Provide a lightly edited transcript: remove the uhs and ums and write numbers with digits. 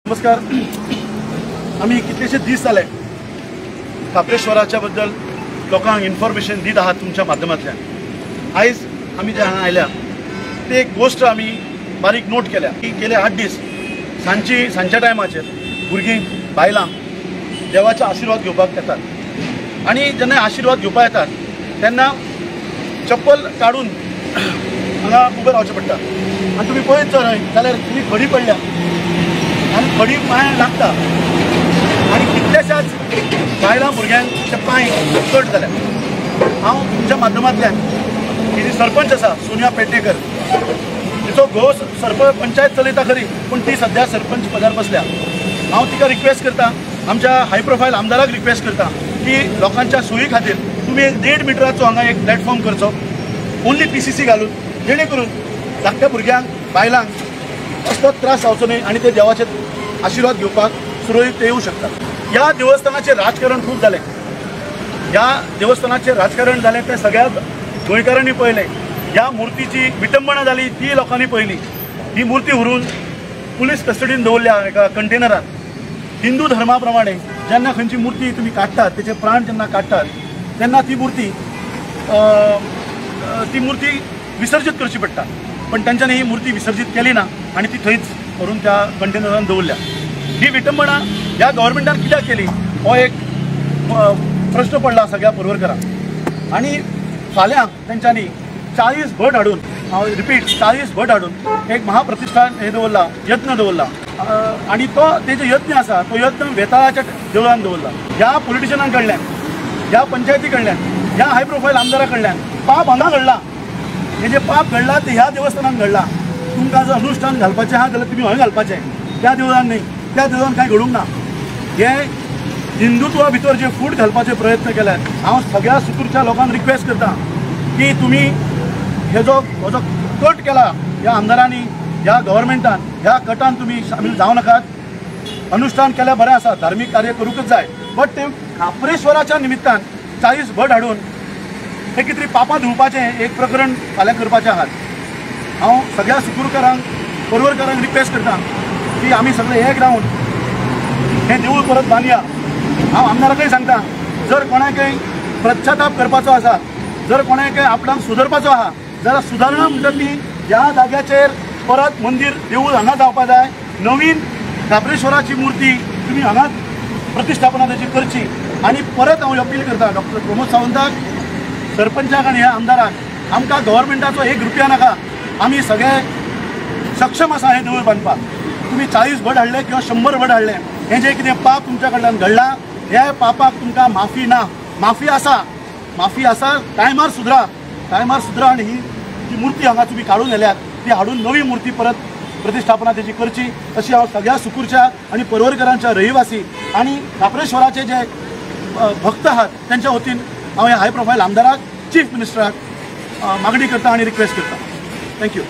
नमस्कार. आमी कितलेशे दीस जाले खाप्रेश्वराच्या बद्दल लोकांक इन्फॉर्मेशन दीत आहात तुमच्या माध्यमांतल्यान. आयज आमी जे हांगा आयल्या ते एक गोश्ट आमी बारीक नोट केल्या की गेले 8 दीस सांजच्या टायमाचेर भुरगीं बायलां देवाचे आशिर्वाद घेवपाक येतात आनी जेन्ना आशिर्वाद घेवपाक येतात तेन्ना चप्पल काडून हांगा उबें रावचें पडटा. आनी तुमी पळयत जर जाल्यार तुमी खडी पडल्या आनी खडी पांयांक लागता आनी कितल्याशाच बायलां भुरग्यांचे पांय कट जाल्या. हांव तुमच्या माध्यमांतल्यान ही जी सरपंच आसा सोनिया पेडणेकर, तिचो घोव सरपंच पंचायत चलयता खरी, पूण ती सद्या सरपंच पदार बसल्या. हांव तिका रिक्वेस्ट करता, आमच्या हाय प्रोफायल आमदाराक रिक्वेस्ट करता की लोकांच्या सोयी खातीर तुमी एक 1.5 मिटराचो हांगा एक प्लॅटफॉर्म करचो, ओन्ली PCC घालून, जेणे करून धाकट्या भुरग्यांक बायलांक असलो त्रास जावचो न्हय आनी ते देवाचे आशिर्वाद घेवपाक सुरळीत ते येवं शकतात. ह्या देवस्थानाचें राजकारण खूब जालें, ह्या देवस्थानाचें राजकारण जालें तें सगळ्या गोंयकारांनी पळयलें. ह्या मुर्तीची विटंबणा जाली ती लोकांनी पळयली. ही मुर्ती व्हरून पुलीस कस्टडीन दवरल्या एका कंटेनरान. हिंदू धर्मा प्रमाणे जेन्ना खंयची मुर्ती तुमी काडटात, तेचे प्राण जेन्ना काडटात तेन्ना ती मुर्ती विसर्जीत करची पडटा, पण तांच्यांनी ही मूर्ती विसर्जीत केली ना आनी ती थंयच व्हरून त्या कंटेनरान दवरल्या. ही विटंबणा ह्या गव्हर्मेंटान कित्याक केली हो एक प्रश्न पडला सगळ्या पर्वरकरांक. आनी फाल्यां तेंच्यांनी 40 भट हाडून, हांव रिपीट 40 भट हाडून एक महाप्रतिष्ठान हे दवरला, यत्न दवरला आनी तो तेजो यत्न आसा तो यत्न वेताळाच्या देवळान दवरला. ह्या पॉलिटिशनां कडल्यान, ह्या पंचायती कडल्यान, ह्या हाय प्रोफायल आमदारा कडल्यान पाप हांगा घडला. हे जे पाप घडला ते ह्या देवस्थानान घडला. तुमकां जर अनुष्ठान घालपाचें आहा जाल्यार तुमी हय घालपाचें, त्या देवळान न्हय. त्या देवळान कांय घडूंक ना. हे हिंदुत्वा भितर जे फूट घालपाचे प्रयत्न केल्यात, हांव सगळ्या सुकूरच्या लोकांक रिक्वेस्ट करता की तुमी हे जो हो जो कट केला ह्या आमदारांनी, ह्या गव्हर्मेंटान, ह्या कटान तुमी सामील जावं नाकात. अनुष्ठान केल्यार बरें आसा, धार्मीक कार्य करूंकच जाय, बट ते खाप्रेश्वराच्या निमित्तान 40 भट हाडून हे कितें पापां धुवपाचें एक प्रकरण फाल्यां करपाचें आहात. हांव सगळ्या सुकूरकारांक, पर्वरकारांक रिक्वेस्ट करता की आमी सगळे एक रावन हें देवूळ परत बांदया. हांव आमदाराकय सांगता, जर कोणाकय पश्चाताप करपाचो आसा, जर कोणाकय आपणाक सुदरपाचो आहा जाल्यार सुदारणा म्हणटा ती ह्या जाग्याचेर परत मंदीर देवूळ हांगा जावपा जाय. नवीन खाप्रेश्वराची मुर्ती तुमी हांगाच प्रतिष्ठापना ताची करची. आनी परत हांव अपील करता डॉक्टर प्रमोद सावंताक, सरपंचाक आनी ह्या आमदाराक, आमकां गव्हर्मेंटाचो 1 रुपया नाका. आमी सगळे सक्षम आसा हें देवूळ बांदपाक. तुमी 40 भट हाडले किंवा 100 भट हाडले, हें जें कितें पाप तुमच्या कडल्यान घडलां ह्या पापाक तुमकां माफी ना. माफी आसा, माफी आसा. टायमार सुदरा, टायमार सुदरा आनी ही जी मुर्ती हांगा तुमी काडून व्हेल्यात ती हाडून नवी मुर्ती परत प्रतिष्ठापना तेजी करची अशी हांव सगळ्या सुकूरच्या आनी पर्वरकरांच्या रहिवासी आनी खाप्रेश्वराचे जे भक्त आहात तेंच्या वतीन हांव ह्या हाय प्रोफायल आमदाराक, चीफ मिनिस्टराक मागणी करता आनी रिक्वेस्ट करता. Thank you.